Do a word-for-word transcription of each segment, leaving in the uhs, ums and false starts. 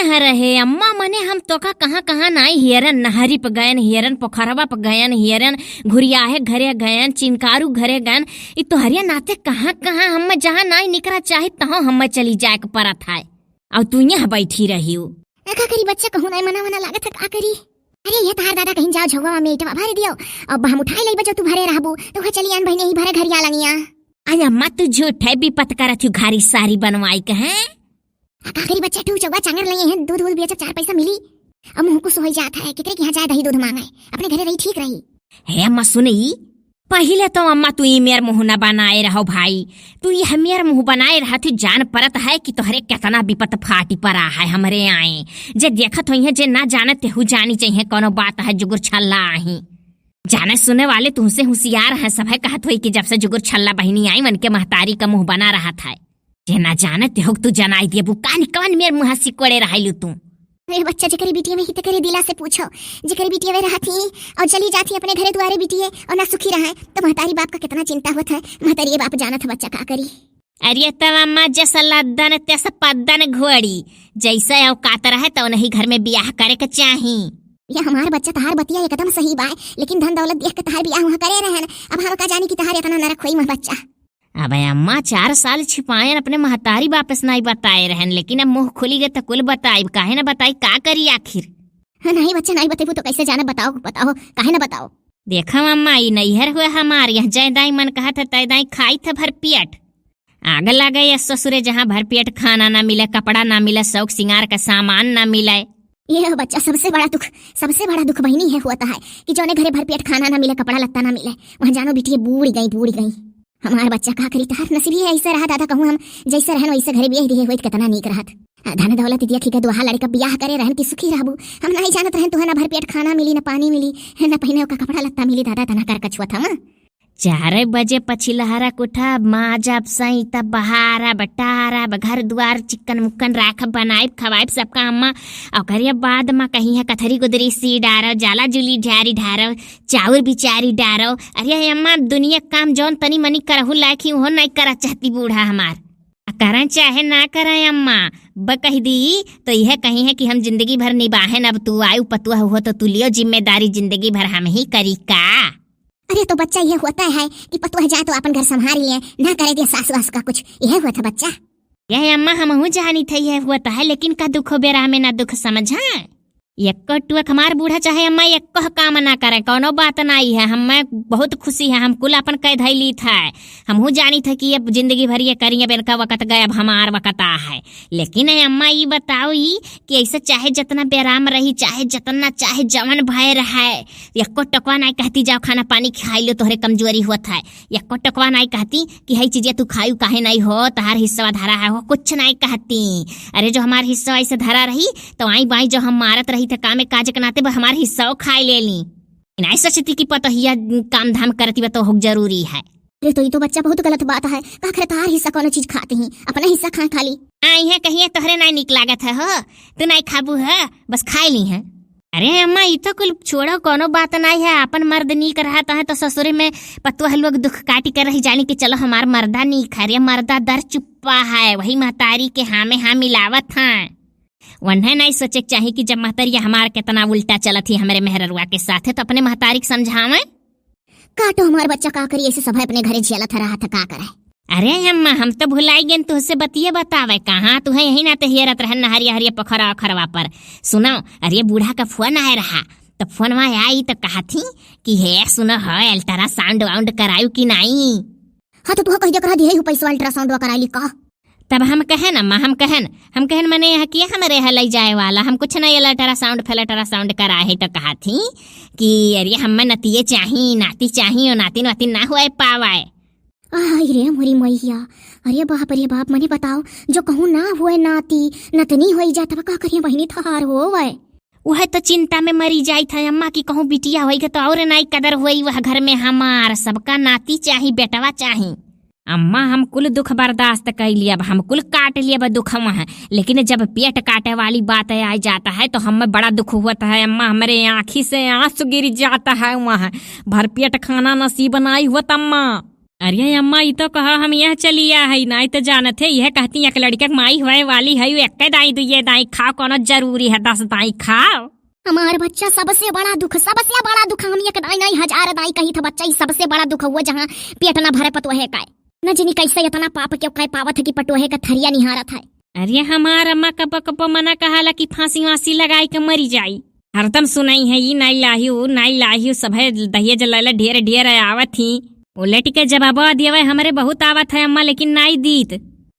अरे हे अम्मा, मने हम तोका कहाँ कहाँ नाई हेरन, नहरी पे गयन हेरन, पोखरवा पे गयन हेरन, घुरियाहे घरे गयन, चिनकारू घरे गयन, ई तोहरे नाते कहाँ कहाँ हम जहाँ नाई निकरा चाही तहाँ हम चली जाए के परत है, और तू यहाँ बैठी रही हो। ए, का करी बच्चा, कहूँ नाई मना मना लागत है, का करी? अरे ये तहार दादा कहीं जाओ झौवा में ईटवा भर दियो, अब हम उठाई लई बजो तू भरे रहबू, तो वह चली आन बहिने ही भरे घर आलनिया। अरे अम्मा, तू झूठ है, बिपत करत हूँ घारी सारी बनवाई के हैं। आ, का करी बच्चा, टू चौवा चांगर लइहे हैं, दूध वूध बेचब, चार पैसा मिली। अब मुँह कुछ हो जात है, केकरे के यहाँ जाए दही दूध मांगे, अपने घरे रही ठीक रही। हे अम्मा सुनई, पहिले तो अम्मा तू ई मेर मुँह न बनाए रहो भाई, तू ई हमेर मुँह बनाए रहत ही, जान परत है कि तोहरे केतना बिपत फाटी परा है हमरे आए। जे देखत होइहे, जे ना जानत तेहू जानी चाहिए कौनो बात है, जुगुर छल्ला आही। जाने सुने वाले तुहसे हुसियार हैं, सभे कहत होई कि जब से जुगुर छल्ला बहिनी आई, उनके महतारी का मुँह बना रहत है। जे ना जानत होक तू जनाई देबू, कानी कवन मेर मुँह सिकोड़े रहलू तू। अरे बच्चा, जेकरे बिटिया में ही तेकरे दिला से पूछो, जेकरे बिटिया में रहत ही और चली जात ही अपने घरे दुआरे बिटिये और ना सुखी रहे, तो महतारी बाप का कितना चिंता होत है। महतारी बाप जानत है बच्चा का करी। अरे तब अम्मा, जस लद्दन तस पद्दन घोड़ी, जैसे औकात रहे तो उन्हीं घर में बियाह करे के चाही। ये हमार बच्चा, तहार बतिया एकदम सही बाय, लेकिन धन दौलत देख के तहार बियाह वहाँ करे रहन। अब हम का जानी कि तहार इतना नरक होई वहाँ बच्चा। अबे अम्मा, चार साल छिपायन, अपने महतारी बाप से नाई बताए रहन, लेकिन अब मुँह खुली गए तो कुल बताइब, काहे ना बताई, का करी आखिर? हाँ, नहीं बच्चा, नहीं बतेबू तो कैसे जाने, बताओ, बताओ, काहे ना बताओ? देखा अम्मा, ई नैहर हुए हमार, यहाँ जय दाई मन कहत है तय दाई खाई थे भर पेट। आग लगे ये ससुरे, जहाँ भर पेट खाना ना मिले, कपड़ा ना मिले, शौक सिंगार का सामान ना मिले। ये बच्चा, सबसे बड़ा दुख, सबसे बड़ा दुख बहिनी है होता है कि जौने घरे भर पेट खाना ना मिले, कपड़ा लत्ता ना मिले, वहाँ जानो बिटिये बूड़ गई, बूड़ गई। हमार बच्चा का करी, तहार नसीब ही ऐसे रहा दादा, कहूँ हम जैसे रहन वैसे घरे बियाह दिए होइत कितना नीक रहत। आ, धन दौलत दिया ठीक है, दोहा लड़का बियाह करे रहन कि सुखी रहबू। हम नहीं जानत रहन तुहे ना भर पेट खाना मिली, ना पानी मिली, ना पहिने का कपड़ा लत्ता मिली। दादा तना कर कछुआ था वहाँ। चार बजे पछिलहरा कुठा, माजब सैतब बहारब टारब, घर दुआर चिक्कन मुक्कन राखब, बनाइब खवाइब सबका अम्मा। ओकरे बाद मा कहीं है कथरी गुदरी सी डारब, जाला जुली झारी ढारब, चाउर बिचारी डारब। अरे अम्मा, दुनिया काम जौन तनी मनी करहु लायक ही, उहो नहीं करा चाहती बूढ़ा हमार। आ करैं चाहे ना करैं अम्मा, ब कह दी तो यह कही है कि हम जिंदगी भर निबाहेन, अब तू आयु पतुआ हुआ तो तू लियो जिम्मेदारी, जिंदगी भर हम ही करी का। अरे तो बच्चा, ये होता है कि पतुआ जाए तो अपन घर संभाल लिए, ना करे दे सास वास का कुछ, यह हुआ था बच्चा। यह अम्मा, हमहू जानी थे यह हुआ था, लेकिन का दुख हो बेरा में ना दुख समझा। एको टुअक हमार बूढ़ा चाहे अम्मा एको काम ना करे, कौनो बात नाई है, हमें बहुत खुशी है, हम कुल अपन कह धैली था। हमहू जानी थे कि अब जिंदगी भर ये करी, अब इनका वक्त गए, अब हमार वक्त आ है। लेकिन ए अम्मा, ई बताओ ई कि ऐसे चाहे जितना बेराम रही, चाहे जितना, चाहे जवन भय रहे, एको टकवा नाई कहती, "जाओ खाना पानी खाई लो, तोहरे कमजोरी होत है।" एको टकवा नाई कहती कि "हई चीजे तू खायू काहे नाई हो, तहार हिस्सा धरा है हो", कुछ नाई कहती। अरे, जो हमार हिस्सा ऐसे धरा रही, तो आई बाई जो हम मारत रही थे कामे काज के नाते, वो हमार हिस्सा खाए ले ली। नाई सोचती कि पतोहिया काम धाम करती बा तो हो जरूरी है। अरे तो ई तो बच्चा बहुत गलत बात है। का करे तहार हिस्सा कौनो चीज खाती ही, अपना हिस्सा खाए खाली। आ, इहे कहिए तोहरे नाई निक लागत है हो, तू नाई खाबू है, बस खाए ली है। अरे अम्मा, ई तो कुल छोड़ो, कौनो बात नाई है। अपन मर्द नीक रहत है तो ससुरे में पतुआ लोग दुख काटी कर रही, जानी कि चलो हमार मर्दा नीक है। अरे मर्दा दर चुप्पा है, वही महतारी के हाँ में हाँ मिलावत हैं। वन्हे नाई सोचे के चाही कि जब महतरिया हमार कितना उल्टा चलत ही हमरे मेहररुआ के साथे, तो अपने महतारी के समझावे। काटो हमार बच्चा, का करी, ऐसे सभे अपने घरे झेलत रहा था, का करे? अरे अम्मा, हम तो भुलाई गेन तुहसे बतिये बतावे, कहाँ तुहे यही नाते हेरत रहन नहरिया हरिया पोखरा ओखरवा पर। सुनो, अरे बूढ़ा का फोन आए रहा, तो फोनवा आई तो कहा थी कि "हे सुनो हो, अल्ट्रासाउंड वाउंड करायू कि नाई?" हाँ तो तुहा कह दिया करा दिए हो पैसवा अल्ट्रासाउंड वा कराई ली का? तब हम कहन अम्मा, हम कहन, हम कहन मने यहाँ किया हमरे है लई जाए वाला, हम कुछ नहीं अल्ट्रासाउंड फैल्ट्रासाउंड करा है। तो कहा थी कि "अरे हमें नतिये चाही, नाती चाही, और नातिन वातिन ना हुए पावे।" आई रे मोरी मैया, अरे बाप रे बाप, मने बताओ, जो कहूँ ना हुए नाती नतनी होई जात बा, का करिए बहिनी तहार होवे। वह तो चिंता में मरी जाइत है अम्मा कि कहूँ बिटिया होई के तो और नाई कदर होई वह घर में हमार, सबका नाती चाही, बेटवा चाही। अम्मा, हम कुल दुख बर्दाश्त कर लिए, अब हम कुल काट लिए अब दुख वहाँ, लेकिन जब पेट काटे वाली बात आ जाता है तो हमें बड़ा दुख होता है अम्मा, हमरे आँखी से आंसू गिर जाता है वहाँ। भर पेट खाना नसीब नाई होत अम्मा। अरे अम्मा, ई तो कहो हम यह चली आ है, नाई तो जानत है, यह कहती एक लड़के के माई होए वाली है, यू एक्के दाई दुइये दाई खाओ, कोनो जरूरी है दस दाई खाओ। हमार बच्चा सबसे बड़ा दुख, सबसे बड़ा दुख, हम एक दाई नाई हजार दाई कही था बच्चा, ई सबसे बड़ा दुख हुआ जहाँ पेट ना भरे पतोहे का। न जनी कैसे इतना पाप क्यों कह पावत है कि पटोहे का थरिया निहारत है। अरे हमार अम्मा कब कब मना कहाला कि फांसी वांसी लगाई के मरी जाई। हरदम सुनाई है, ई नाई लाहियो, नाई लाहियो, सभे दहेज लैले ढेर ढेर आवत ही। उलट के जवाबो दियवे हमरे बहुत आवत है अम्मा, लेकिन नाई दीत।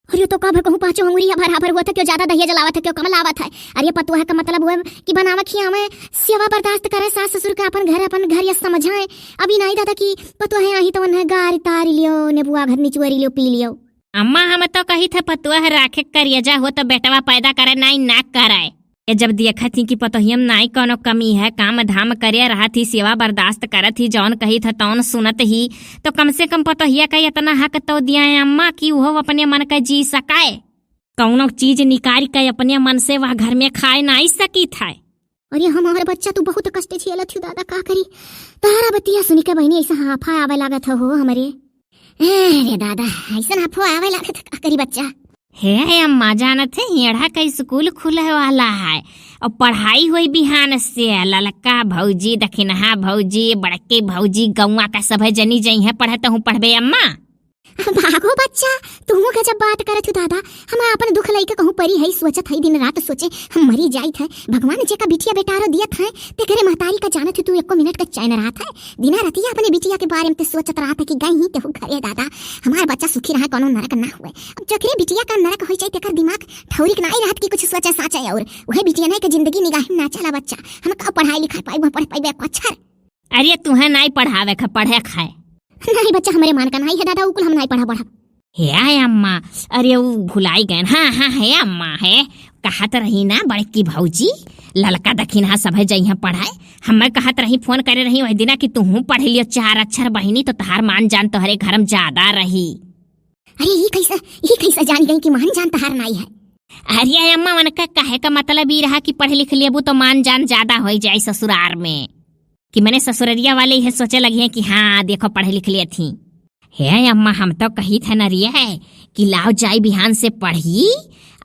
अरे तो कब कहूँ पाँचों अंगुरिया बराबर हुआ था, क्यों ज्यादा दहेज लावत है, क्यों कम लावत है? अरे पतोह का मतलब हुआ कि बनावे खियावे, सेवा बर्दाश्त करे, सास ससुर के अपन घर, अपन घर ये समझाए। अभी नाई दादा कि पतोह आई तो उन्हें गारी तारी लियो, नेबुआ घर निचुआरी लियो, पी लियो। अम्मा, हम तो कही थे पतोह राखे करियजा हो तो बेटवा पैदा करे नाई ना करे। ये जब देखत ही कि पतोहियम नाई कोनो कमी है, काम धाम करे रहत ही, सेवा बर्दाश्त करत ही, जौन कही थे तौन सुनत ही, तो कम से कम पतोहिया का इतना हक तो दिया है अम्मा कि वो अपने मन का जी सकाए। कौनो चीज निकाल के अपने मन से वह घर में खाए नाई सकी थे। अरे हमार बच्चा, तू बहुत कष्ट झेलत हो दादा, का करी? तहरा बतिया सुनी के बहिनी ऐसा हाफा आवे लागत हो हमरे। अरे दादा, ऐसा हाफा आवे लागत, का करी बच्चा? हे अम्मा, जानत है, हेड़ा का स्कूल खुले वाला है और पढ़ाई होई बिहान से। ललका भौजी, दखिनहा भौजी, बड़के भौजी, गौवा का सभे जनी जइहें पढ़े, तहूँ पढ़बे अम्मा? भागो बच्चा, तुहू गजब बात करत हो दादा। हम आपन दुख लइके कहूँ परी है, सोचत है, दिन रात सोचे हम मरी जाइत है। भगवान जेका बिटिया बेटारो दियत है, तेकरे महतारी का जानत हो तू एको मिनट का चैन रहत है। दिना रतिया अपने बिटिया के बारे में ते सोचत रहत है कि गई ही केहू घरे दादा, हमार बच्चा सुखी रहे, कोनो नरक ना हुए। अब जेकरे बिटिया का नरक होई जाए, तेकर दिमाग ठौरिक नाई रहत कि कुछ सोचे साचे, और वह बिटिया नहीं के जिंदगी निगाह में ना चला बच्चा। हम का पढ़ाई लिखाई पाई, वह पढ़ पाई एको अक्षर। अरे तुहें नाई पढ़ावे का, पढ़े का है। नहीं बच्चा, हमरे मान का नाई है दादा, उ कुल हम नाई पढ़ा पढ़ा। हे आय अम्मा, अरे उ भुलाई गए। हाँ, हाँ, हे अम्मा, हे कहत रही ना बड़की भौजी, ललका दखिनहा सभे जइहें पढ़ाए। हमें कहत रही, फोन करे रही वही दिना कि तुहूँ पढ़ लियो चार अक्षर बहिनी, तो तहार मान जान तोहरे घर में ज्यादा रही। अरे ई कैसे, ई कैसे जान गई कि मान जान तहार नाई है? अरे अम्मा, उनका कहे का मतलब ई रहा कि पढ़ लिख लेबू तो मान जान ज्यादा होई जाए ससुरार में। कि मने ससुररिया वाले यह सोचे लगी हैं कि हाँ, देखो, पढ़ लिख लेत ही। हे अम्मा, हम तो कही थे न रिया है कि लाओ जाई बिहान से पढ़ी,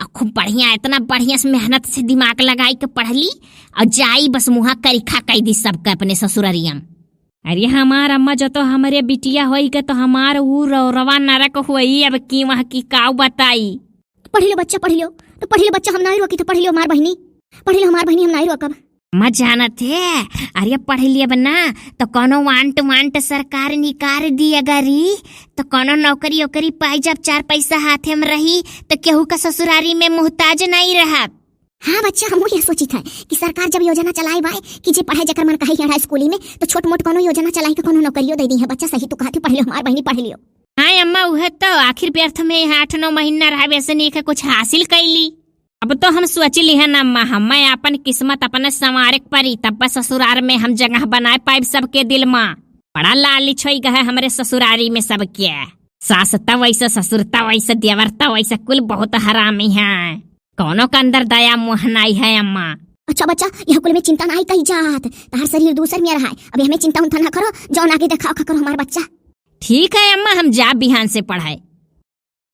और खूब बढ़िया, इतना बढ़िया से मेहनत से दिमाग लगाई के पढ़ ली, और जाई बस मुँहा करिखा कह दी सबके अपने ससुररिया में। अरे हमार अम्मा, जो तो हमरे बिटिया होई के तो हमार ऊ रौरवा नरक होई, अब की वहाँ की काऊ बताई। पढ़ लियो बच्चा, पढ़ लियो, तो पढ़ लियो बच्चा, हम नाई रोकी, तो पढ़ लियो हमार बहिनी, पढ़ लियो हमार बहिनी, हम नाई रोकब। मत जानत है, अरे पढ़ लियब ना तो कोनो वांट वांट सरकार निकार दी, अगर ई तो कोनो नौकरी ओकरी पाई, जब चार पैसा हाथे में रही तो केहू का ससुरारी में मोहताज नहीं रहब। हाँ बच्चा, हमहू यह सोचित है कि सरकार जब योजना चलाई बाय कि जे पढ़े जेकर मन कहे यहाँ स्कूली में, तो छोट मोट कोनो योजना चलाई के कोनो नौकरियो दे दी है। बच्चा सही तू कहत ही, पढ़ लियो हमार बहिनी, पढ़ लियो। हाँ अम्मा, उहे तो आखिर व्यर्थ में यहाँ आठ नौ महीना रहा, वैसे नहीं के कुछ हासिल कैली। अब तो हम सोच ली है ना अम्मा, हमें अपन किस्मत अपने संवारे के परी, तब बस ससुरार में हम जगह बनाए पाइब सबके दिल मा। बड़ा लालच होई गए हमरे ससुरारी में सबके। सास त वैसे, ससुर त वैसे, देवर त वैसे, कुल बहुत हरामी है। कौनो के अंदर दया मोह नाई है अम्मा। अच्छा बच्चा, यह कुल में चिंता नाई कही जात, तहार शरीर दूसर में रहा है, अभी हमें चिंता उंता ना करो, जौन आगे देखा ओखा करो हमार बच्चा। ठीक है अम्मा, हम जा बिहान से पढ़ाए।